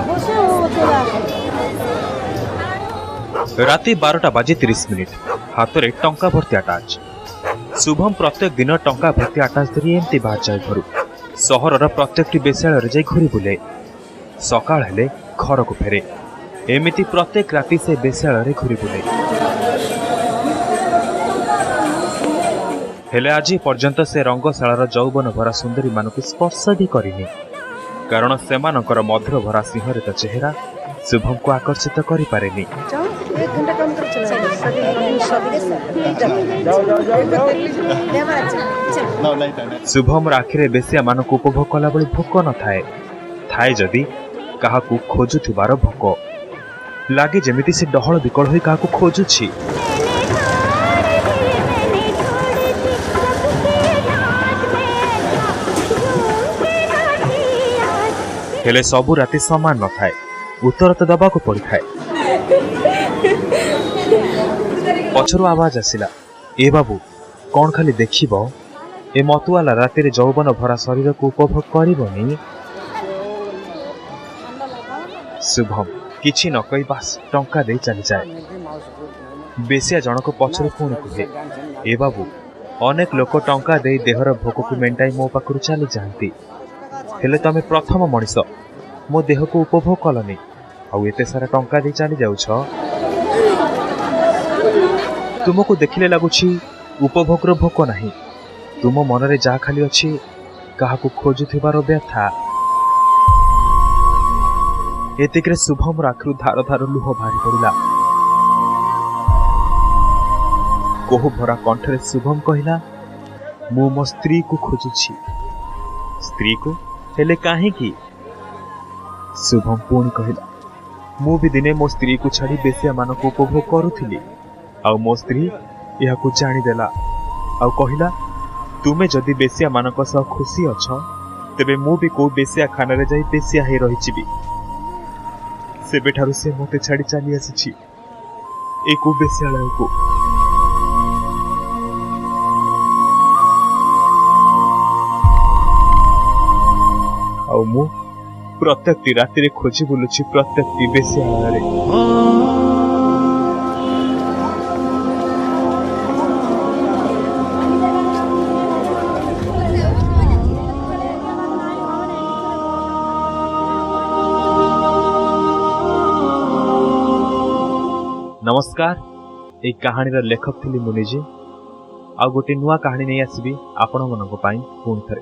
বসে ও চলে আসে। ରାତି 12ଟା ବାଜି 30 ମିନିଟ୍। ହାତରେ ଟଙ୍କା ଭର୍ତ୍ତି ଆଟାଚ୍। ଶୁଭମ ପ୍ରତ୍ୟେକ ଦିନ ଟଙ୍କା ଭର୍ତ୍ତି ଆଟାଚ୍ ଧରି ଏମିତି ବାହାରିଯାଏ ଘରୁ। ସହରର ପ୍ରତ୍ୟେକଟି ବେଶ୍ୟାଳୟରେ ଯାଇ ଘୁରି ବୁଲେ। ସକାଳ ହେଲେ ଘରକୁ ଫେରେ। ଏମିତି ପ୍ରତ୍ୟେକ ରାତି ସେ ବେଶ୍ୟାଳୟରେ ଘୁରି ବୁଲେ। ହେଲେ ଆଜି ପର୍ଯ୍ୟନ୍ତ ସେ ରଙ୍ଗଶାଳାର ଯୌବନ ଭରା ସୁନ୍ଦରୀମାନଙ୍କୁ ସ୍ପର୍ଶ ବି କରିନି, କାରଣ ସେମାନଙ୍କର ମଧୁର ଭରା ସିଂହରିତ ଚେହେରା ଶୁଭମକୁ ଆକର୍ଷିତ କରିପାରେନି। एक घंटा कम कर चला। ଶୁଭମର ଆଖିରେ ବେଶ୍ୟାମାନଙ୍କୁ ଉପଭୋଗ କଲାଭଳି ଭୋକ ନଥାଏ। ଥାଏ ଯଦି, କାହାକୁ ଖୋଜୁଥିବାର ଭୋକ। ଲାଗେ ଯେମିତି ସେ ଡହଳ ବିକଳ ହୋଇ କାହାକୁ ଖୋଜୁଛି। ହେଲେ ସବୁ ରାତି ସମାନ ନଥାଏ। ଉତ୍ତର ତ ଦେବାକୁ ପଡ଼ିଥାଏ। ପଛରୁ ଆବାଜ ଆସିଲା, "ଏ ବାବୁ, କଣ ଖାଲି ଦେଖିବ? ଏ ମତୁଆଲା ରାତିରେ ଯୌବନ ଭରା ଶରୀରକୁ ଉପଭୋଗ କରିବନି?" ଶୁଭମ କିଛି ନ କହି ବାସ୍ ଟଙ୍କା ଦେଇ ଚାଲିଯାଏ। ବେଶିଆ ଜଣକ ପଛରୁ ପୁଣି କୁହେ, "ଏ ବାବୁ, ଅନେକ ଲୋକ ଟଙ୍କା ଦେଇ ଦେହର ଭୋକକୁ ମେଣ୍ଟାଇ ମୋ ପାଖରୁ ଚାଲିଯାଆନ୍ତି। ହେଲେ ତମେ ପ୍ରଥମ ମଣିଷ ମୋ ଦେହକୁ ଉପଭୋଗ କଲନି, ଆଉ ଏତେ ସାରା ଟଙ୍କା ଦେଇ ଚାଲି ଯାଉଛ। ତୁମକୁ ଦେଖିଲେ ଲାଗୁଛି ଉପଭୋଗର ଭୋକ ନାହିଁ। ତୁମ ମନରେ ଯାହା ଖାଲି ଅଛି, କାହାକୁ ଖୋଜୁଥିବାର ବ୍ୟଥା।" ଏତିକିରେ ଶୁଭମର ଆଖିରୁ ଧାର ଧାର ଲୁହ ବାହାରି ପଡ଼ିଲା। କୋହ ଭରା କଣ୍ଠରେ ଶୁଭମ କହିଲା, "ମୁଁ ମୋ ସ୍ତ୍ରୀକୁ ଖୋଜୁଛି।" "ସ୍ତ୍ରୀକୁ? ହେଲେ କାହିଁକି?" ଶୁଭମ ପୁଣି କହିଲା, "ମୁଁ ବି ଦିନେ ମୋ ସ୍ତ୍ରୀକୁ ଛାଡ଼ି ବେଶ୍ୟାମାନଙ୍କୁ ଉପଭୋଗ କରୁଥିଲି। ଆଉ ମୋ ସ୍ତ୍ରୀ ଏହାକୁ ଜାଣିଦେଲା ଆଉ କହିଲା, ତୁମେ ଯଦି ବେଶ୍ୟାମାନଙ୍କ ସହ ଖୁସି ଅଛ, ତେବେ ମୁଁ ବି କୋଉ ବେଶ୍ୟାଖାନାରେ ଯାଇ ବେଶ୍ୟା ହେଇ ରହିଯିବି। ସେବେଠାରୁ ସେ ମୋତେ ଛାଡ଼ି ଚାଲି ଆସିଛି ଏ କୋଉ ବେଶ୍ୟାଳୟକୁ। ଆଉ ମୁଁ ପ୍ରତ୍ୟେକଟି ରାତିରେ ଖୋଜି ବୁଲୁଛି ପ୍ରତ୍ୟେକଟି ବେଶ୍ୟାଳୟରେ।" ନମସ୍କାର। ଏଇ କାହାଣୀର ଲେଖକ ଥିଲି ମୁଁ ନିଜେ। ଆଉ ଗୋଟେ ନୂଆ କାହାଣୀ ନେଇ ଆସିବି ଆପଣମାନଙ୍କ ପାଇଁ ପୁଣି ଥରେ।